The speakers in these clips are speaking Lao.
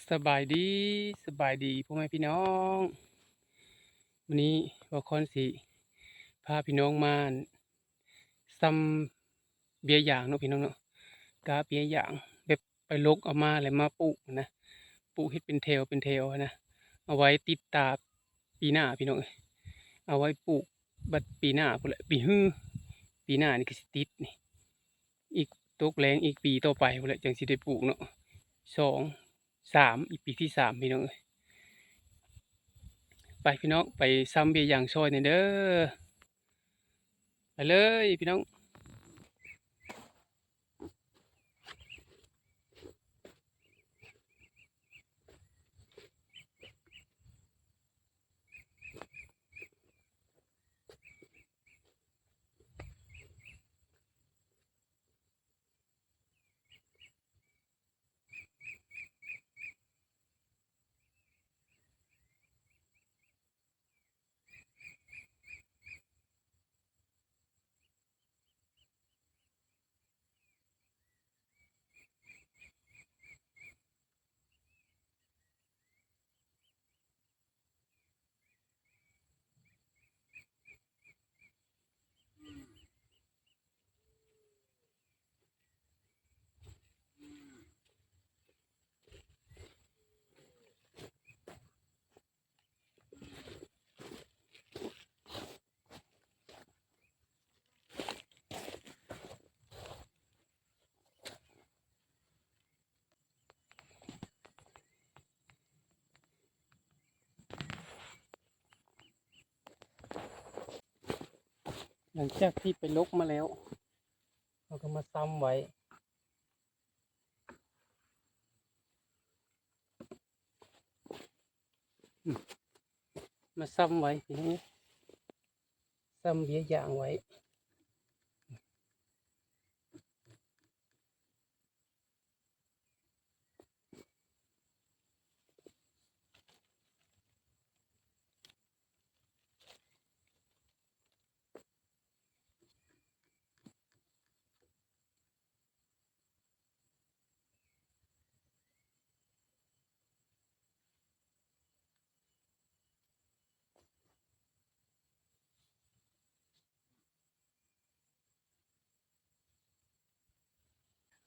ສະບາຍດີ, ສະບາຍດີພໍ່ແມ່ພີ່ນ້ອງ. ມື້ນີ້ບ່າວຄອນຊິພາພີ່ນ້ອງມາຊຳເບ້ຍຢາງເນາະພີ່ນ້ອງເນາະ, ກ້າເບ້ຍຢາງ ແບບໄປຫຼົກເອົາມາແລ້ວມາປູກນະ, ປູກເຮັດເປັນແຖວເປັນແຖວນະ, ເອົາໄວ້ຕິດຕາປີໜ້າພີ່ນ້ອງເອີຍ, ເອົາໄວ້ປູກບັດປີໜ້າພຸ້ນແຫຼະ, ປີຮື ປີໜ້ານີ້ກໍຊິຕິດນີ້. ອີກ ຕົກແລ້ງອີກປີຕໍ່ໄປພຸ້ນແຫຼະ ຈັ່ງຊິໄດ້ປູກເນາະ, ສອງ ສາມ ອີກປີທີສາມພີ່ນ້ອງເອີຍ. ໄປພີ່ນ້ອງ ໄປຊຳເບ້ຍຢາງຊ່ອຍແດ່ເດີ, ໄປເລີຍພີ່ນ້ອງ. ຫຼັງຈາກທີ່ໄປຫຼົກມາແລ້ວ ເຮົາກໍມາຊຳໄວ້ ມາຊຳໄວ້ພີ່ນ້ອງເອີຍ, ຊຳເບ້ຍຢາງໄວ້.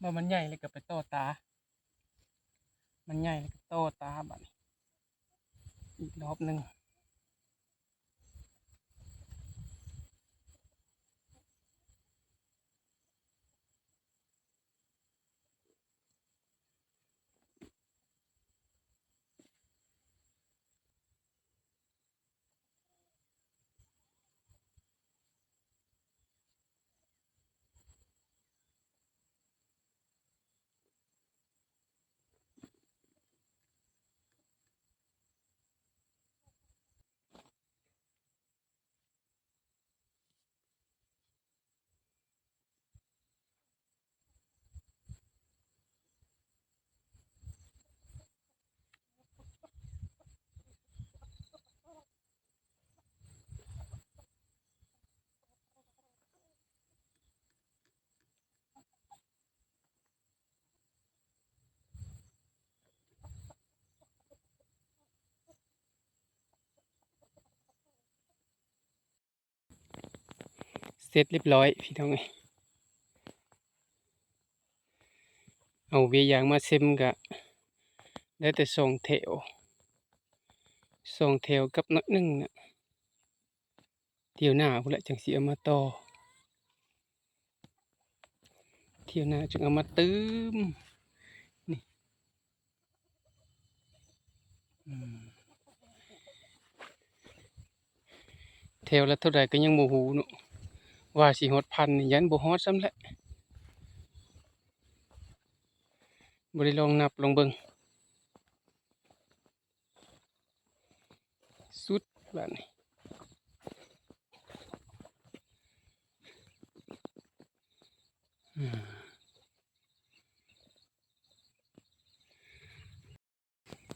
ບໍ່ ມັນໃຫຍ່ແລ້ວກໍໄປຕໍ່ຕາ, ມັນໃຫຍ່ແລ້ວກໍຕໍ່ຕາບັດນີ້ ອີກລອບໜຶ່ງ. ເສັດລຽບຮ້ອຍພີ່ນ້ອງເອີຍ, ເອົາເບ້ຍຢາງມາເຊັມກະໄດ້ແຕ່ສອງແຖວ, ສອງແຖວກັບໜ້ອຍໜຶ່ງນະ. ທ່ຽວໜ້າພຸ້ນແຫຼະ ຈັ່ງຊິເອົາມາຕໍ່, ທ່ຽວໜ້າຈຶ່ງເອົາມາຕື່ມ. ນີ້ ອືມ ແຖວລະເທົ່າໃດກໍຍັງບໍ່ຮູ້ເນາະ, ວ່າຊິຮອດພັນນີ້ ຢ້ານບໍ່ຮອດຊ້ຳແຫຼະ, ບໍ່ໄດ້ລອງນັບລອງເບິ່ງ. ສຸດບາດນີ້ ອືມ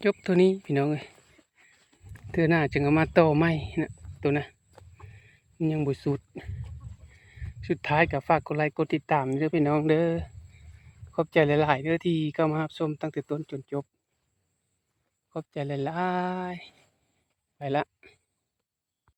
ຈົບເທົ່ານີ້ພີ່ນ້ອງເອີຍ, ເທື່ອໜ້າຈຶ່ງເອົາມາຕໍ່ໃໝ່ນະ, ໂຕນະ ມັນຍັງບໍ່ສຸດ. ສຸດທ້າຍກໍຝາກກົດໄລກົດຕິດຕາມເດີພີ່ນ້ອງເດີ, ຂອບໃຈຫຼາຍໆເດີທີ່ເຂົ້າມາຮັບຊົມຕັ້ງແຕ່ຕົ້ນຈົນຈົບ. ຂອບໃຈຫຼາຍໆ. ໄປລະ.